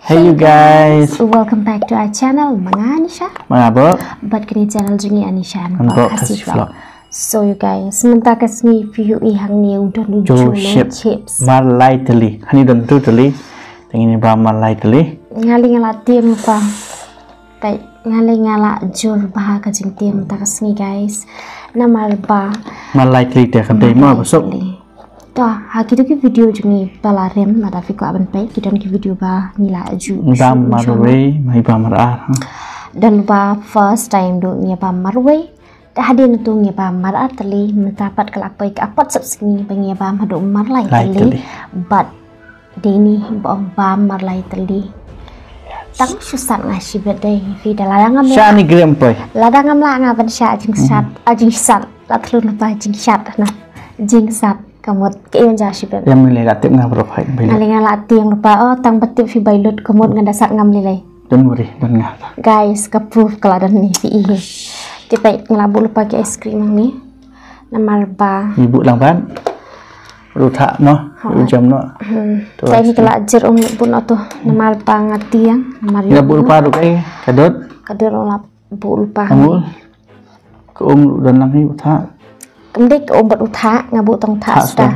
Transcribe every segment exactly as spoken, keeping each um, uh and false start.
Hey you guys. Welcome back to our channel. Ma nga Anisha. Ma nga Bok. Bad kane channel jong ngi Anisha and Bok Khasi Vlog. So you guys, mynta ka sngi phi ïohi hangne u don u jolo chips. Mar lai tylli. Hangne don tu tylli. Te ngin ïa bam mar lai tylli. Nga lei nga la tieng pa. Peit nga lei nga la jur bha ka jingtieng mynta ka sngi guys. Namar ba mar lai tylli te ka dei ma ba suk. To ha kito ki video jong ngi ba la rem lada phi kwah ban peit ki don ki video ba ngi la ju. Bam marwei mai bam mar ar. Don ba first time ruh ngi bam marwei. Te hadien ngi bam mar ar tylli mynta pat ka la poi ka apot sep sngi ba ngi bam haduh mar lai tylli. Bad Dei ni ba ong bam mar lai tylli. Tang shu sat nga shibit dei phi da lada ngam lah. Shani grem poi. Lada ngam lah nga ban shah jingsat, a jingsat. La thlun ba jingsat na. Jingsat ka mut ka im ja shibit. Yam ni le la tip nga bro phai bai. Nga le nga la tieng ba oh tang ba tip phi bai lut ka mut nga da sat ngam le lai. Don't worry, don nga. Guys, ka proof ka la don ni phi i. Tip bai nga la buh lypa ki ice cream ni. Namar ba. Ni buh lang ban. Ruh thah noh, ruh jam noh. Te ni ka la jer um bun oto namar pa nga tiang namar. Ina bul pa ruh kai ka dot. Ka dot ruh la bul pa. Amul. Ka um ruh dan lang hi thah. Kam dei ka um bat u thah nga bu tong thah sta.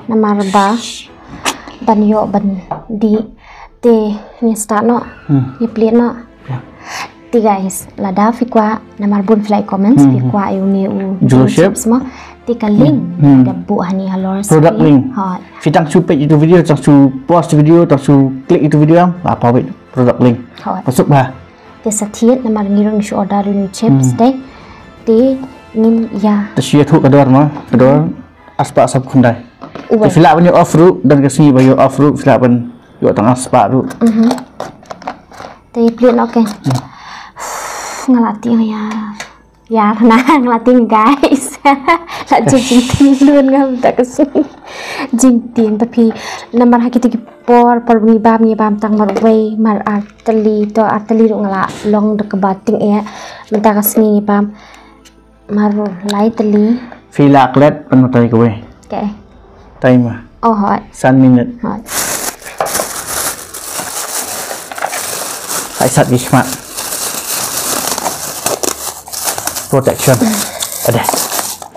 Namar ba ban yo ban di te ni sta noh. Ni pli noh. Te guys, lada phi kwah namar bun phi like comments phi kwah ïa une u jolo chips mo. Te ka link da buh hani halor product link. Phi tang shu peit ïa tu video, tang shu pause tu video, tang shu click ïa tu video am la pawit product link. Masuk ba. Te sa thied namar ngi ruh ngi shu order ïa une u chips te. Te ngin ïa. Te shu ïathuh ka dor mo, ka dor arspah sawphew khyndai. Te phi lah ban ïoh off ruh, don ka sngi ba ïoh off ruh, phi lah ban ïoh tang arspah ruh. Te pli noh ke. Nga la tieng ïa. Ïa na nga la tieng guys. La jingtieng lun nga mynta ka sngi. Jingtieng ta phi namar ha kito ki por por ngi bam ngi bam tang marwei mar ar tylli to ar tylli ruh nga la long da kaba tieng ïa mynta ka sngi ngi bam. Mar lai tylli. Phi la klet ban batai kawei. Okay. Timer. Oh hot. San minute. Hot. Hai sat gi khmat. Protection. Ada.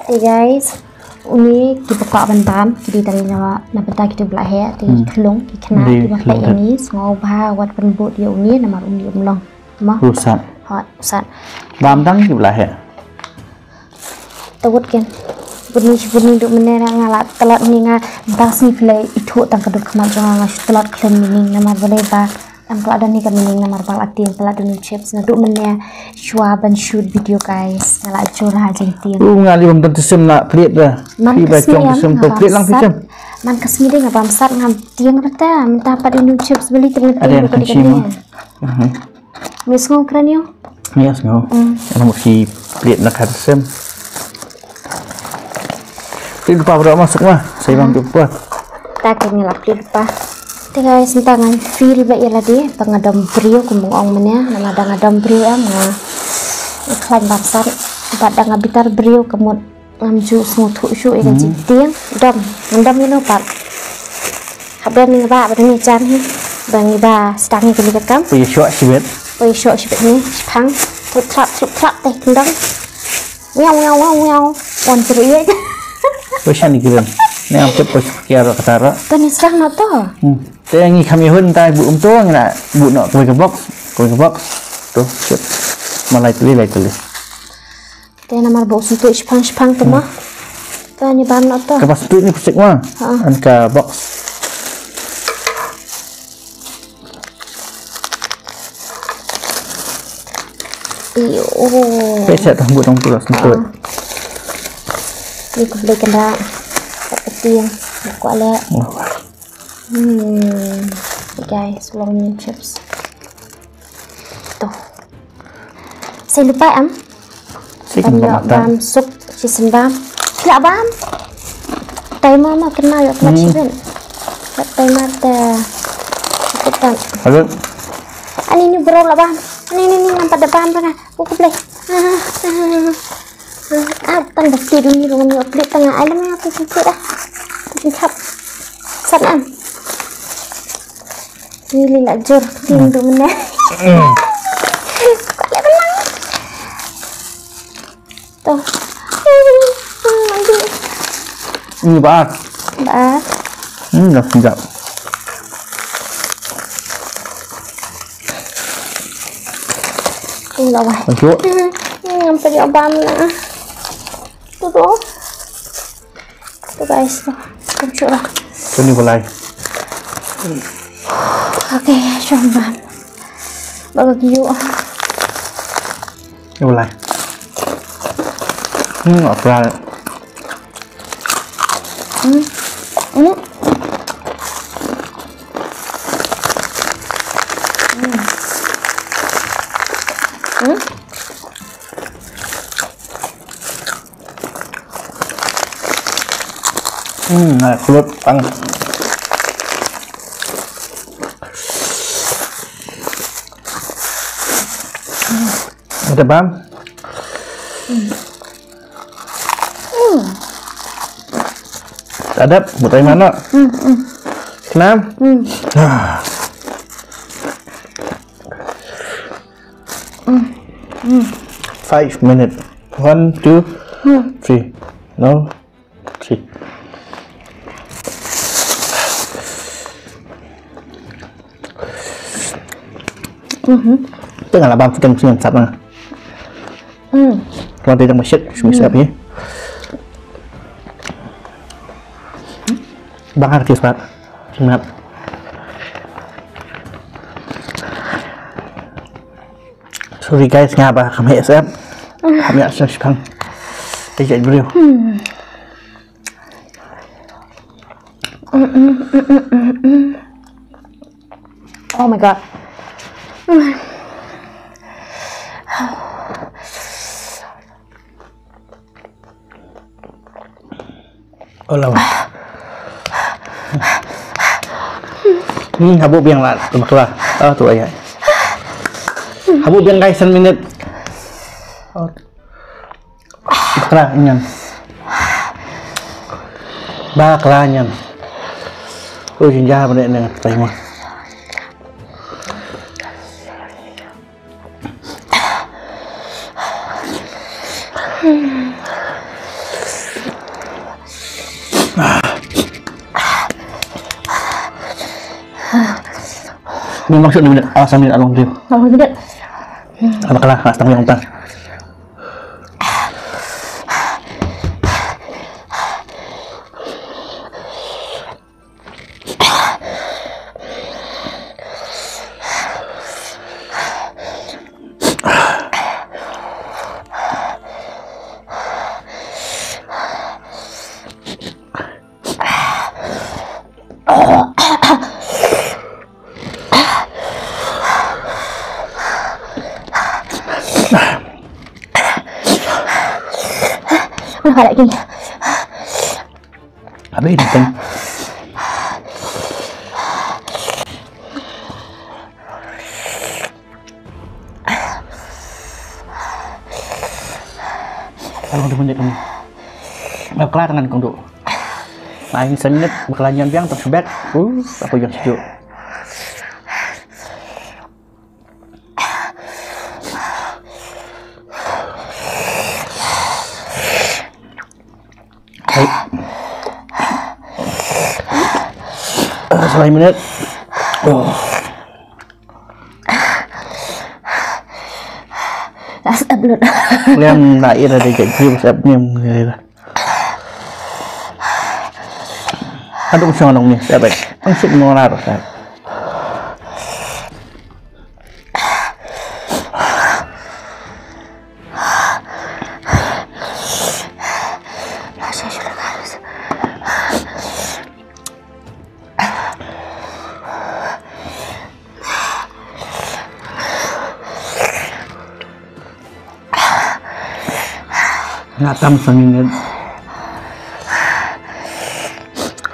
Hey guys. Uni ki pokok ban bam ki di tang na na bata ki tu bla he ti klung ki khna ki ba pe ni sngo ba wat ban bu di uni namar uni um long. Ma. Usat. Hot, usat. Bam dang ki bla he. Tawut ken. Buni buni du mene nga la talat ni nga bas ni play itu tang keduk khmat jong nga shu talat khlem ni ning namar bale ba tang talat ni ka ni ning namar bal atin talat ni chips na du mene shwa ban shoot video guys. Nga la jur ha jing tin. U nga li bam dan tisem na plate da. Man ka smi yang nga bam sat. Man ka smi ding nga bam sat nga tiang rata. Minta pat inu chips beli tengah tiang. Ada yang kan sima. Miss ngau kran yo. Miss ngau. Ana mo ki plate na kar sem. Plate pa bro masuk ma. Saya bang tu pa. Ta ke ni la plate pa. Te guys nta ngan feel ba ila de ba nga dom brio kum ong mene na ma da nga dom brio am nga. Khlain bam sat ba da nga bitar brio kemut. Ngam ju sngewthuh shuh ïa ka jingtieng. Dom, ngam dom ïa no pat. Hap dom ïa ba ba dang ïa jan hi. Ba ngi ba stang ïa ka ni ka kam. Poi shoh shibit. Poi shoh shibit ni. Shipang. Trup trap trup trap teh kendang. Miau miau miau miau. Wan seru ïa. Poi shan ni kiran. Ni am tep poi kia ro katara. Tani stang no to. Te ngi kham ïa hun tai bu um to ngi na bu no koi ka box. Koi ka box. To shit. Malai tuli lai tuli. Te namar ba u sngewthuh shipang shipang te ma. Te ni bam noh to. Kaba sngewthuh ni physics ma. An ka box. Iyo. Pe sa tang bu tang tu la sngewthuh. Ni ku beli kenda. Tak ketiang. Ku ale. Hmm. Guys, long ni chips. To. Sai lupa am. Sai kan bam suk si sen bam. Kila bam. Tai mama kena yo kena chicken. Tai mata. Chicken. Halo. Ani ni bro la bam. Ani ni ni nampak da bam na. Ku ku play. Ah, tan da ti ni ro ni play tanga alam na tu tu dah. Sat am. Ni lei la jur, kin tu mena. Kale belang. Tu. Ni ba. Ba. Hmm, dah sedap. Tu lah wah. Thank you. Hmm, hmm, nampak dia bam lah. Tu tu. Tu guys, tu. Thank you lah. Tu ni balai. Okay, shong bam. Barbecue. Ni balai. Hmm, apa? Hmm. Hmm. Hmm. Hmm. Hmm, nah, keluar pang. Ada bam? Hmm. Adap, buat air mana? Hmm, hmm. Kenam? Hmm. Ah. Hmm. Hmm. Five minutes. One, two, hmm, three. No. Three. Mhm. Tengah lah bang, tengah sini sat lah. Hmm. Kalau tidak masuk, sini sat ni. Bang harus sat. Semangat. Sorry guys, nga ba kam heh sep. Kam ïa sep shipang. Te jait briew. Oh my God. Hola. Hmm, habu biang lah, tu bakla. Ah, tu ayah. Habu biang guys, sen minit. Oh. Bakla nyan. Bakla nyan. Oh, jinja benda ni, terima. Memang syok ni minit. Awas, minit along tu. Along minit. Apa kalah? Nak setengah yang utang. Wah, lagi. Habis ni kan. Kalau dia punya kamu. Bakla tangan kong tu. Main senyap, bakla nyan biang, tak sebet. Uh, apa yang sejuk. Hai. Ah, salah minit. Oh. Last upload. Liam na ira de ke views up ni. Aduh, siang nong ni, siap, baik. Ang sip nong nar, siap. Nga tam sangin.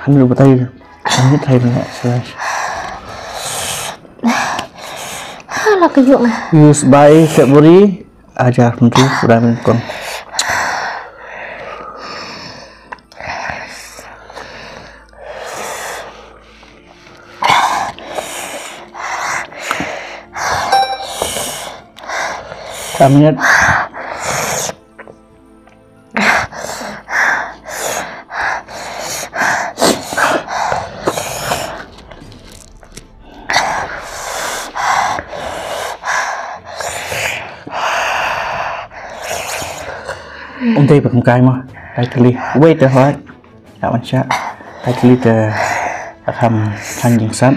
Han lu batai. Sangin thai na slash. Hala ka yuk nga. Used by February. Ajar menteri Ibrahim Kong. Sa minit. Ym dei ba kum kai mo. Kai tylli. Wei te hoi. Ka wan sha. Kai tylli te ka kham tang jingsat.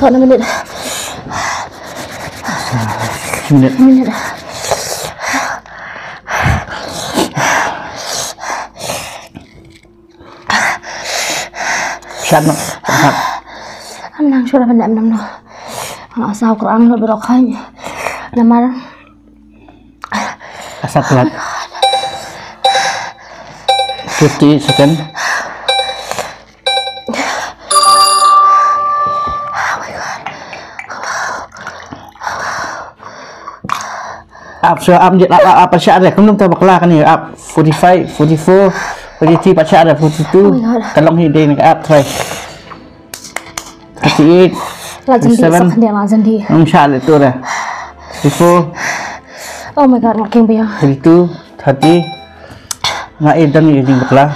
Sa na minit. Minit. Minit. Shat noh, shat. Am nang shu da ban dam nam noh. Nga saw krang noh bro khain. Namar Asap pelat. Fifty second. Ap, so ap je, ap, ap, ap, pat shah de. Kumno ta bakla kane, ap. Forty-five, forty-four, forty-three, pat shah de, forty-two. Oh my God. Ka long hi de ne ka ap, try. Thirty-eight, La jin di, thirty-seven. Sa khyndiat la jin di. Ngam shah le tu de. Thirty-four. Oh my God, nga king biang. Thirty-two, thirty. Nga e dang ye jing bakla.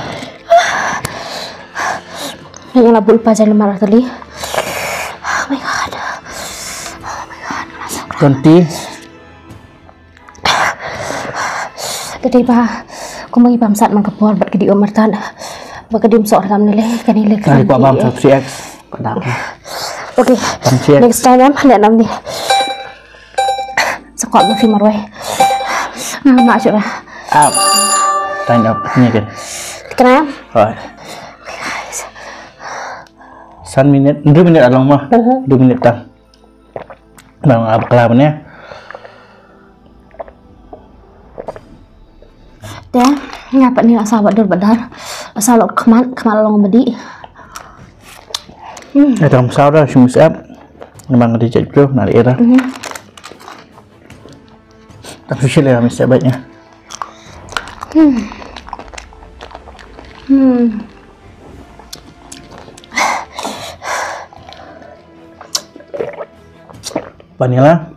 Nga la bul pa jai lemar tali. Oh my God. Oh my God, nga la sa. Twenty. Te dei ba kumba ngi pamsat man ka por bad ka dei umar tan. Ba ka dei um sok rakam ni le, ka ni le ka Nang ni. Ko bam sa three X. Ka dap. Okay. Pam three X. Next time em, ne nam ni. Sa kwah ba fi marwai. Nga ma chura. Up. Time up. Ni ke. Kena em? Right. San minit, dua minit along mah. Mhm. Dua minit tang. Bang ap kala bane. Te nga pat ni la saw bad dur bad dar. La saw lok khmat, khmat long badi. Hmm. Ita saw da shim sep. Memang di cek tu nari era. Mhm. Tapi sih lah mesti baiknya. Hmm. Hmm. Vanilla.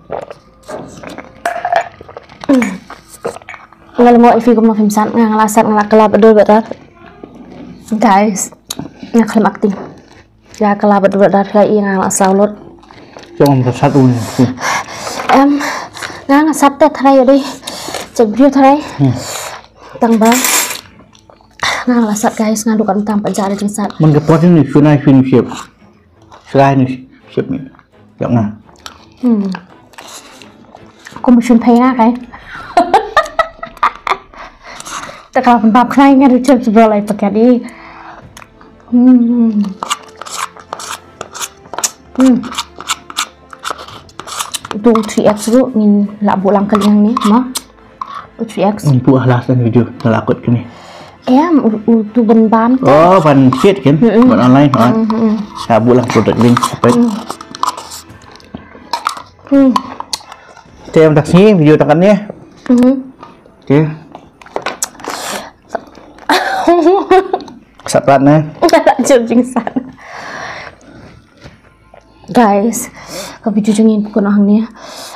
Nga la mo ifi kumno phim san, nga la san, nga la kala badul batat. Guys, nga khlem acting. Nga kala badul batat, nga i nga la saw lut. Jong ba sat un. Em, nga nga sat te tharai dei. Cek view tharai. Hmm. Tang ba. Nga la sat guys, nga dukan tang pa jare jingsat. Mun ka pot ni shuna shun ship. Shuna ni ship ni. Yak nga. Hmm. Kum shun phai nga kai. Ta ka pam pam khnai nga ru chem bro lai pakat i. Hmm. Hmm. Tu three X ru ngin la bulang ka liang ni ma. Three X. Untuk halas dan video ngelakut kini. Em, u, u, tu ban bam tu. Oh, ban shit kan? Mm-mm. Ban online ha. Mm-mm. Sa bulang product link apa? Mm. Hmm. Te yang tak sini video takan ni. Mm-hmm. Okay. Saplat na. Jom jingsan. Guys, ka video jong ngi pukun hangne.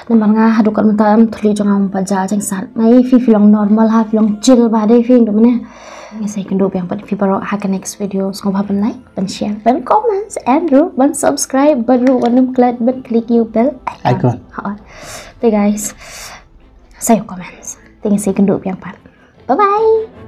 Namar nga haduh kat mynta em thuli jong nga um pat ja jingsat. Nai phi phi long normal ha, phi long chill ba dei phi ndu mane. Ngi sa ïakynduh biang pat phi baroh ha ka next video. Sngewbha ban like, ban share, ban comment, and ruh ban subscribe, ban ruh ban nym klet ban click ïa u bell icon. Icon. Ha. Te guys, sa ïa comment. Te ngi sa ïakynduh biang pat. Bye bye.